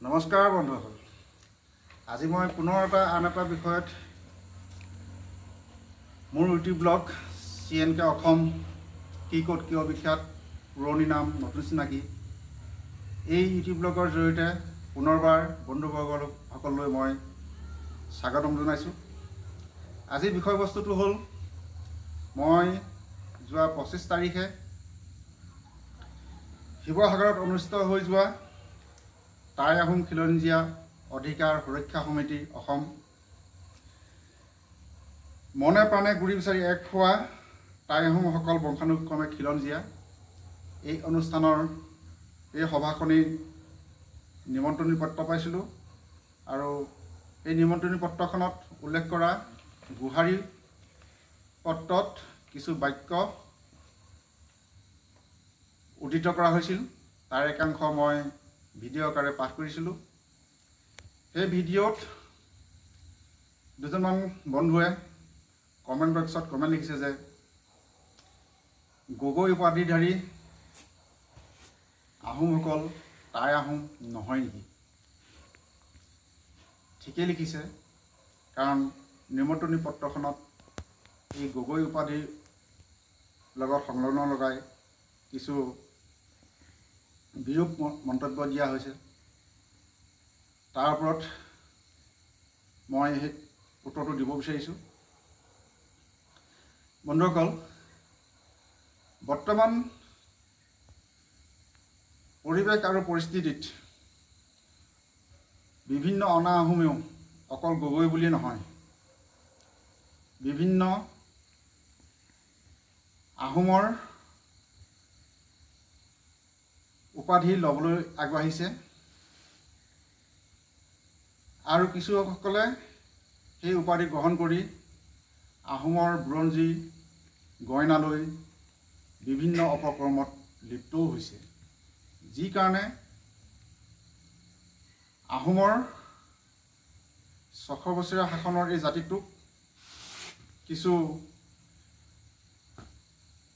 নমস্কাৰ বন্ধুসকল, আজি মই পুনৰ আন এটা বিষয়ত মোৰ YouTube blog C N K Assam কি ক'ত কিয় বিখ্যাত, পুৰণি নাম নতুন চিনাকি, এই ইউটিউব ব্লগৰ জৰিয়তে পুনৰবাৰ বন্ধুবৰ্গসকললৈ মই স্বাগতম জনাইছোঁ। আজিৰ বিষয়বস্তুটো হ'ল, মই যোৱা 25 তাৰিখে শিৱসাগৰত অনুষ্ঠিত হৈ যোৱা টাই আহোম খিলঞ্জীয়া অধিকাৰ সুৰক্ষা সমিতি অসম মনে প্ৰাণে গুৰি বিচাৰি এক হোৱা টাই আহোমসকল বংশানুক্ৰমে খিলঞ্জীয়া এই অনুষ্ঠানৰ এই সভাখনিৰ নিমন্ত্ৰণী পত্ৰ পাইছিলোঁ আৰু এই নিমন্ত্ৰণী পত্ৰখনত উল্লেখ কৰা গোহাৰি পত্ৰত কিছু বাক্য উদ্ধৃত কৰা হৈছিল। তাৰ একাংশ মই ভিডিঅ' আকাৰে পাঠ কৰিছিলোঁ। সেই ভিডিঅ'ত দুজনমান বন্ধুৱে কমেণ্ট বক্সত কমেণ্ট লিখিছে যে গগৈ উপাধিধাৰী আহোমসকল টাই আহোম নহয় নেকি? ঠিকেই লিখিছে, কাৰণ নিমন্ত্ৰণী পত্ৰখনত এই গগৈ উপাধিৰ লগত সংলগ্ন লগাই কিছু বিৰূপ মন্তব্য দিয়া হৈছে। তাৰ ওপৰত মই সেই উত্তৰটো দিব বিচাৰিছোঁ। বন্ধুসকল, বৰ্তমান পৰিৱেশ আৰু পৰিস্থিতিত বিভিন্ন অনা আহোমেও অকল গগৈ বুলিয়ে নহয়, বিভিন্ন আহোমৰ উপাধি ল'বলৈ আগবাঢ়িছে আৰু কিছুসকলে সেই উপাধি গ্ৰহণ কৰি আহোমৰ বুৰঞ্জী গইনালৈ বিভিন্ন অপকৰ্মত লিপ্তও হৈছে, যি কাৰণে আহোমৰ 600 বছৰীয়া শাসনৰ এই জাতিটোক কিছু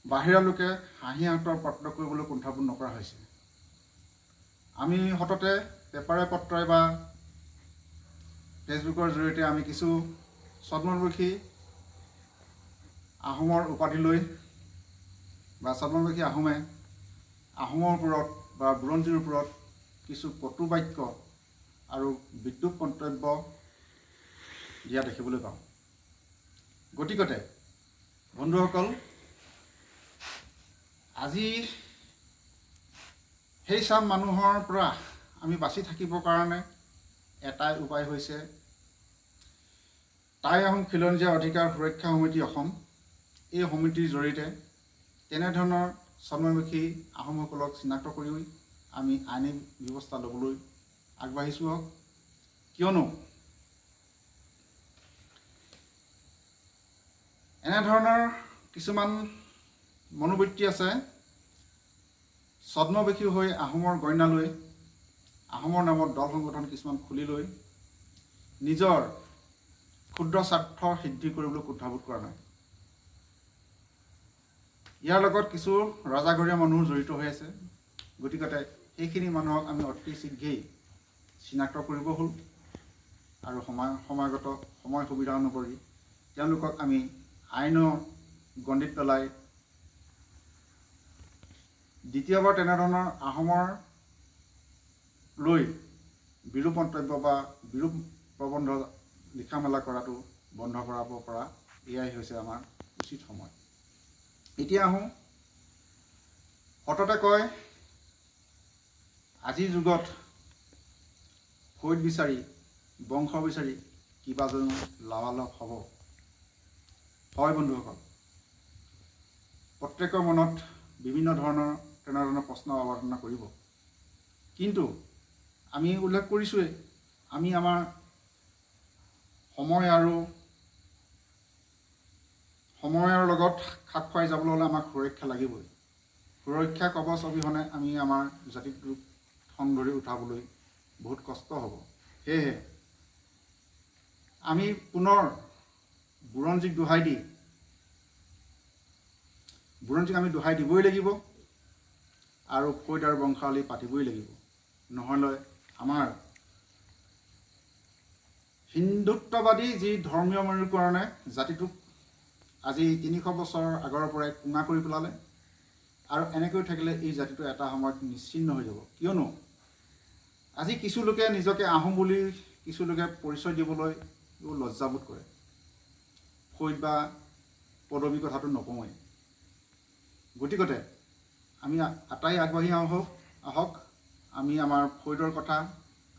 বাহিৰা লোকে হাঁহি হাতৰ পাত্ৰ কৰিবলৈ কুণ্ঠাবোধ নকৰা হৈছে। আমি সততে পেপাৰে পত্ৰই বা ফেচবুকৰ জৰিয়তে আমি কিছু ছদ্মবেশী আহোমৰ উপাধি লৈ বা ছদ্মবেশী আহোমে আহোমৰ ওপৰত বা বুৰঞ্জীৰ ওপৰত কিছু কটু বাক্য আৰু বিদ্ৰূপ মন্তব্য দিয়া দেখিবলৈ পাওঁ। গতিকতে বন্ধুসকল, আজি সেই চাম মানুহৰ পৰা আমি বাচি থাকিবৰ কাৰণে এটাই উপায় হৈছে টাই আহোম খিলঞ্জীয়া অধিকাৰ সুৰক্ষা সমিতি অসম এই সমিতিৰ জৰিয়তে তেনেধৰণৰ ছদ্মবেশী আহোমসকলক চিনাক্ত কৰি আমি আইনী ব্যৱস্থা ল'বলৈ আগবাঢ়িছোঁ হওক। কিয়নো এনেধৰণৰ কিছুমান মনোবৃত্তি আছে, ছদ্মবেশী হৈ আহোমৰ গইনা লৈ আহোমৰ নামত দল সংগঠন কিছুমান খুলি লৈ নিজৰ ক্ষুদ্ৰ স্বাৰ্থ সিদ্ধি কৰিবলৈ কুণ্ঠাবোধ কৰা নাই। ইয়াৰ লগত কিছু ৰজাঘৰীয়া মানুহ জড়িত হৈ আছে। গতিকতে সেইখিনি মানুহক আমি অতি শীঘ্ৰেই চিনাক্ত কৰিব হ'ল আৰু সমাগত সময় সুবিধা অনুসৰি তেওঁলোকক আমি আইনৰ গণ্ডিত পেলাই দ্বিতীয়বাৰ তেনেধৰণৰ আহোমৰ লৈ বিৰূপ মন্তব্য বা বিৰূপ প্ৰবন্ধ লিখা মেলা কৰাটো বন্ধ কৰাব পৰা এয়াই হৈছে আমাৰ উচিত সময়। এতিয়া আহোঁ, সততে কয় আজিৰ যুগত ফৈদ বিচাৰি বংশ বিচাৰি কিবা জানো লাভালাভ হ'ব? হয় বন্ধুসকল, প্ৰত্যেকৰ মনত বিভিন্ন ধৰণৰ তেনেধৰণৰ প্ৰশ্ন অৱতাৰণা কৰিব, কিন্তু আমি উল্লেখ কৰিছোঁৱেই আমি আমাৰ সময় আৰু সময়ৰ লগত খাপ খুৱাই যাবলৈ হ'লে আমাক সুৰক্ষা লাগিবই। সুৰক্ষা কৱচ অবিহনে আমি আমাৰ জাতিটোক ঠন ধৰি উঠাবলৈ বহুত কষ্ট হ'ব। সেয়েহে আমি পুনৰ বুৰঞ্জীক দোহাই দি বুৰঞ্জীক আমি দোহাই দিবই লাগিব আৰু ফৈদ আৰু বংশাৱলী পাতিবই লাগিব, নহ'লে আমাৰ হিন্দুত্ববাদী যি ধৰ্মীয় মেৰুকৰণে জাতিটোক আজি 300 বছৰ আগৰ পৰাই কোঙা কৰি পেলালে আৰু এনেকৈ থাকিলে এই জাতিটো এটা সময়ত নিশ্চিন্ন হৈ যাব। কিয়নো আজি কিছু লোকে নিজকে আহোম বুলি কিছু লোকে পৰিচয় দিবলৈ লজ্জাবোধ কৰে, ফৈদ বা পদবী কথাটো নকওঁৱেই। গতিকতে আমি আটাই আগবাঢ়ি আহক, আমি আমাৰ ফৈদৰ কথা,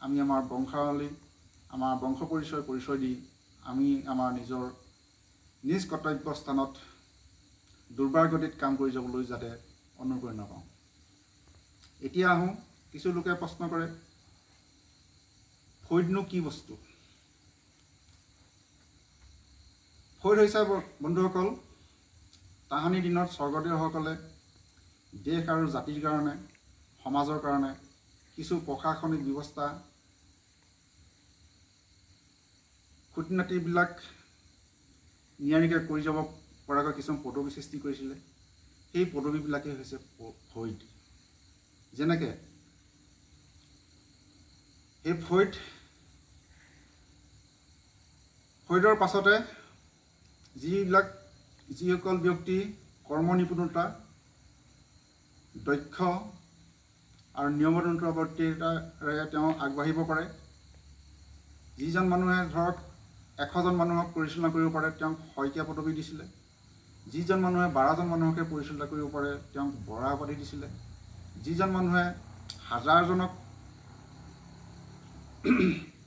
আমি আমাৰ বংশাৱলী, আমাৰ বংশ পৰিচয় দি আমি আমাৰ নিজৰ নিজ কৰ্তব্য স্থানত দুৰ্বাৰ গতিত কাম কৰি যাবলৈ যাতে অনুপ্ৰেৰণা পাওঁ। এতিয়া আহোঁ, কিছু লোকে প্ৰশ্ন কৰে ফৈদনো কি বস্তু? ফৈদ হৈছে বন্ধুসকল, তাহানি দিনত স্বৰ্গদেউসকলে দেশ আৰু জাতিৰ কাৰণে, সমাজৰ কাৰণে কিছু প্ৰশাসনিক ব্যৱস্থা, খুটি-নাটিবিলাক নিয়াৰিকৈ কৰি যাব পৰাকৈ কিছুমান পদবী সৃষ্টি কৰিছিলে। সেই পদবীবিলাকেই হৈছে ফৈদ। যেনেকৈ সেই ফৈদৰ পাছতে যিসকল ব্যক্তি কৰ্ম নিপুণতা, দক্ষ আৰু নিয়মানুৱৰ্তিতাৰে তেওঁ আগবাঢ়িব পাৰে, যিজন মানুহে ধৰক 100জন মানুহক পৰিচালনা কৰিব পাৰে তেওঁক শইকীয়া পদবী দিছিলে, যিজন মানুহে 12জন মানুহকে পৰিচালনা কৰিব পাৰে তেওঁক বৰা উপাধি দিছিলে, যিজন মানুহে হাজাৰজনক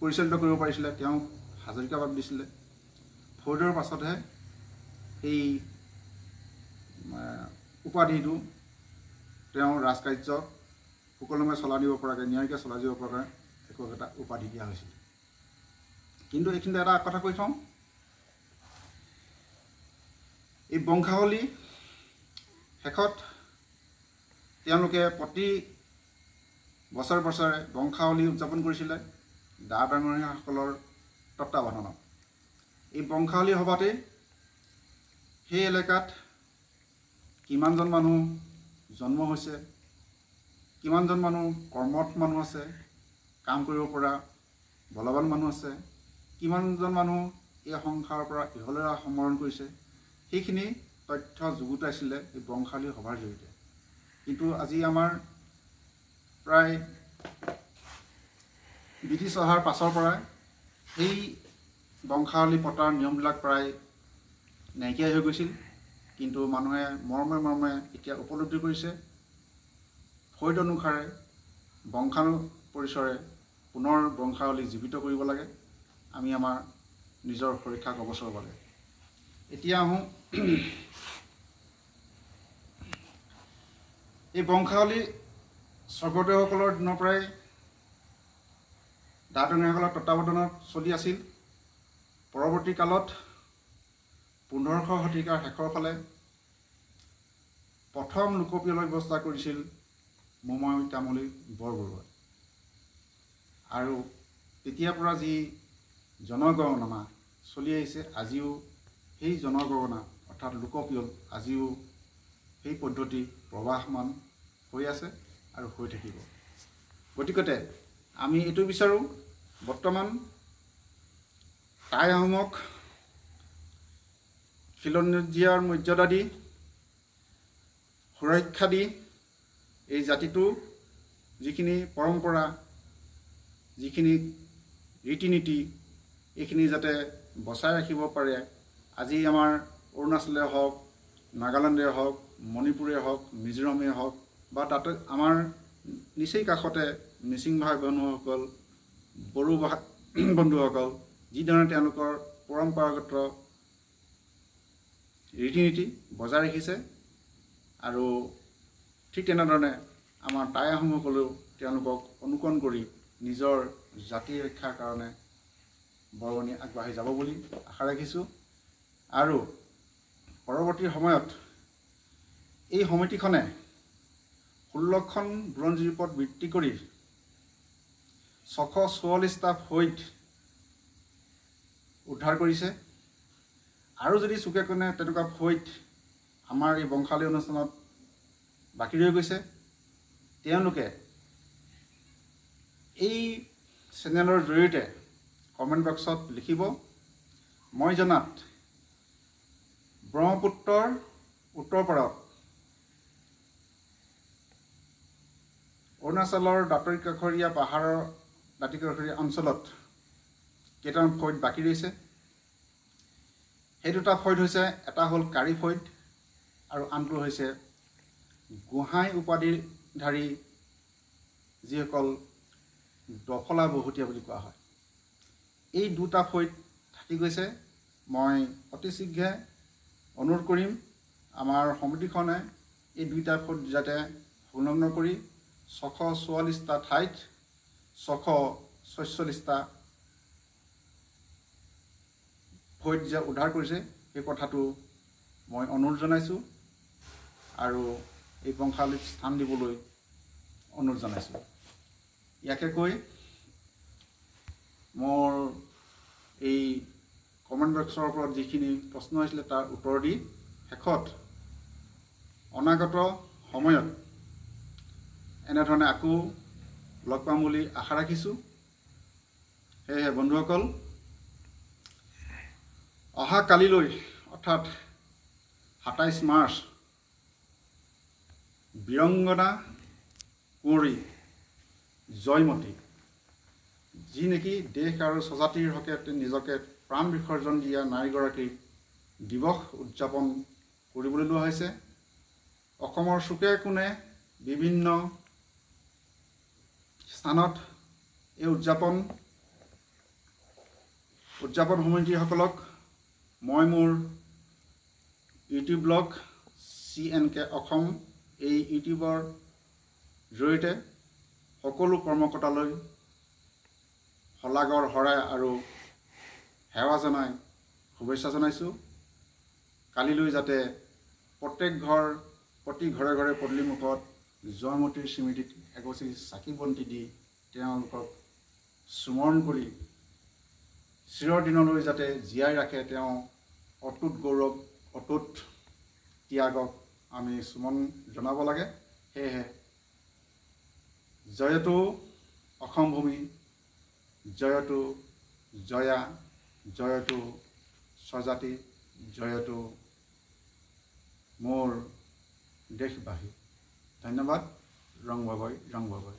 পৰিচালিত কৰিব পাৰিছিলে তেওঁক হাজৰিকা উপাধি দিছিলে। ফৈদৰ পাছতহে সেই উপাধিটো তেওঁ ৰাজকাৰ্য সুকলমে চলাই দিব পৰাকৈ, নিয়াৰিকৈ চলাই যাব পৰাকৈ একো এটা উপাধি দিয়া হৈছিল। কিন্তু এইখিনিতে এটা কথা কৈ থওঁ, এই বংশাৱলী শেষত তেওঁলোকে প্ৰতি বছৰে বছৰে বংশাৱলী উদযাপন কৰিছিলে দা ডাঙৰীয়াসকলৰ তত্বাৱধানত। এই বংশাৱলী সভাতেই সেই এলেকাত কিমানজন মানুহ জন্ম হৈছে, কিমানজন মানুহ কৰ্মঠ মানুহ আছে, কাম কৰিব পৰা বলৱান মানুহ আছে, কিমানজন মানুহ এই সংসাৰৰ পৰা ইহলৈ সম্বৰণ কৰিছে, সেইখিনি তথ্য যুগুতাইছিলে এই বংশাৱলী সভাৰ জৰিয়তে। কিন্তু আজি আমাৰ প্ৰায় ব্ৰিটিছ অহাৰ পাছৰ পৰাই সেই বংশাৱলী পতাৰ নিয়মবিলাক প্ৰায় নাইকিয়াই হৈ গৈছিল। কিন্তু মানুহে মৰ্মে মৰ্মে এতিয়া উপলব্ধি কৰিছে, ফৈদ অনুসাৰে বংশানু পৰিচয়ৰে পুনৰ বংশাৱলী জীৱিত কৰিব লাগে আমি আমাৰ নিজৰ সুৰক্ষা কৱচৰ বাবে। এতিয়া আহোঁ, এই বংশাৱলী স্বৰ্গদেউসকলৰ দিনৰ পৰাই দা-ডাঙৰীয়াসকলৰ তত্বাৱধানত চলি আছিল। পৰৱৰ্তী কালত 1500 শতিকাৰ শেষৰ ফালে প্ৰথম লোকপিয়লৰ ব্যৱস্থা কৰিছিল মোমাই তামুলী বৰবৰুৱাই, আৰু তেতিয়াৰ পৰা যি জনগণনা চলি আহিছে আজিও সেই জনগণনা অৰ্থাৎ লোকপিয়ল আজিও সেই পদ্ধতি প্ৰবাহমান হৈ আছে আৰু হৈ থাকিব। গতিকতে আমি এইটো বিচাৰোঁ, বৰ্তমান টাই আহোমক খিলঞ্জীয়াৰ মৰ্যাদা দি, সুৰক্ষা দি এই জাতিটো যিখিনি পৰম্পৰা, যিখিনি ৰীতি নীতি, এইখিনি যাতে বচাই ৰাখিব পাৰে। আজি আমাৰ অৰুণাচলে হওক, নাগালেণ্ডে হওক, মণিপুৰে হওক, মিজোৰামেই হওক, বা তাতে আমাৰ নিচেই কাষতে মিচিং ভাই বন্ধুসকল, বড়ো বন্ধুসকল যিধৰণে তেওঁলোকৰ পৰম্পৰাগত ৰীতি নীতি বজাই ৰাখিছে, আৰু ঠিক তেনেধৰণে আমাৰ টাই আহোমসকলেও তেওঁলোকক অনুকৰণ কৰি নিজৰ জাতি ৰক্ষাৰ কাৰণে বৰঙণি আগবাঢ়ি যাব বুলি আশা ৰাখিছোঁ। আৰু পৰৱৰ্তী সময়ত এই সমিতিখনে 16খন বুৰঞ্জীৰ ওপৰত ভিত্তি কৰি 644টা ফৈদ উদ্ধাৰ কৰিছে। আৰু যদি চুকে কোণে তেনেকুৱা ফৈদ আমাৰ এই বংশাৱলী অনুষ্ঠানত বাকী ৰৈ গৈছে, তেওঁলোকে এই চেনেলৰ জৰিয়তে কমেণ্ট বক্সত লিখিব। মই জনাত ব্ৰহ্মপুত্ৰৰ উত্তৰ পাৰত অৰুণাচলৰ দাঁতিকাষৰীয়া পাহাৰৰ দাঁতিকাষৰীয়া অঞ্চলত কেইটামান ফৈদ বাকী ৰৈছে। সেই দুটা ফৈদ হৈছে, এটা হ'ল কাৰি ফৈদ আৰু আনটো হৈছে গোহাঁই উপাধিধাৰী যিসকল দফলা বহুতীয়া বুলি কোৱা হয়। এই দুটা ফৈদ থাকি গৈছে। মই অতি শীঘ্ৰে অনুৰোধ কৰিম আমাৰ সমিতিখনে এই দুইটা ফৈদ যাতে সংলগ্ন কৰি 644টা ঠাইত 646টা ফৈদ যে উদ্ধাৰ কৰিছে সেই কথাটো মই অনুৰোধ জনাইছোঁ আৰু এই বংশাৱলীত স্থান দিবলৈ অনুৰোধ জনাইছোঁ। ইয়াকে কৈ মোৰ এই কমেণ্ট বক্সৰ ওপৰত যিখিনি প্ৰশ্ন আহিছিলে তাৰ উত্তৰ দি শেষত অনাগত সময়ত এনেধৰণে আকৌ লগ পাম বুলি আশা ৰাখিছোঁ। সেয়েহে বন্ধুসকল, অহা কালিলৈ অৰ্থাৎ 27 মাৰ্চ বীৰংগনা কুঁৱৰী জয়মতী, যি নেকি দেশ আৰু স্বজাতিৰ হকে নিজকে প্ৰাণ বিসৰ্জন দিয়া নাৰীগৰাকীৰ দিৱস উদযাপন কৰিবলৈ লোৱা হৈছে। অসমৰ চুকে কোণে বিভিন্ন স্থানত এই উদযাপন সমিতিসকলক মই মোৰ ইউটিউব ব্লগ CNK Assam এই ইউটিউবৰ জৰিয়তে সকলো কৰ্মকৰ্তালৈ শলাগৰ শৰাই আৰু সেৱা জনাই শুভেচ্ছা জনাইছোঁ। কালিলৈ যাতে প্ৰত্যেক ঘৰ প্ৰতি ঘৰে ঘৰে পদূলিমুখত জয়মতীৰ স্মৃতিত এগছি চাকি বন্তি দি তেওঁলোকক স্মৰণ কৰি চিৰদিনলৈ যাতে জীয়াই ৰাখে তেওঁ অটুট গৌৰৱ, অটুট ত্যাগক আমি স্মৰণ জনাব লাগে। সেয়েহে জয়তু অসম ভূমি, জয়তু জয়া, জয়তু স্বজাতি, জয়তু মোৰ দেশবাসী। ধন্যবাদ। ৰং বগৈ, ৰং বগৈ।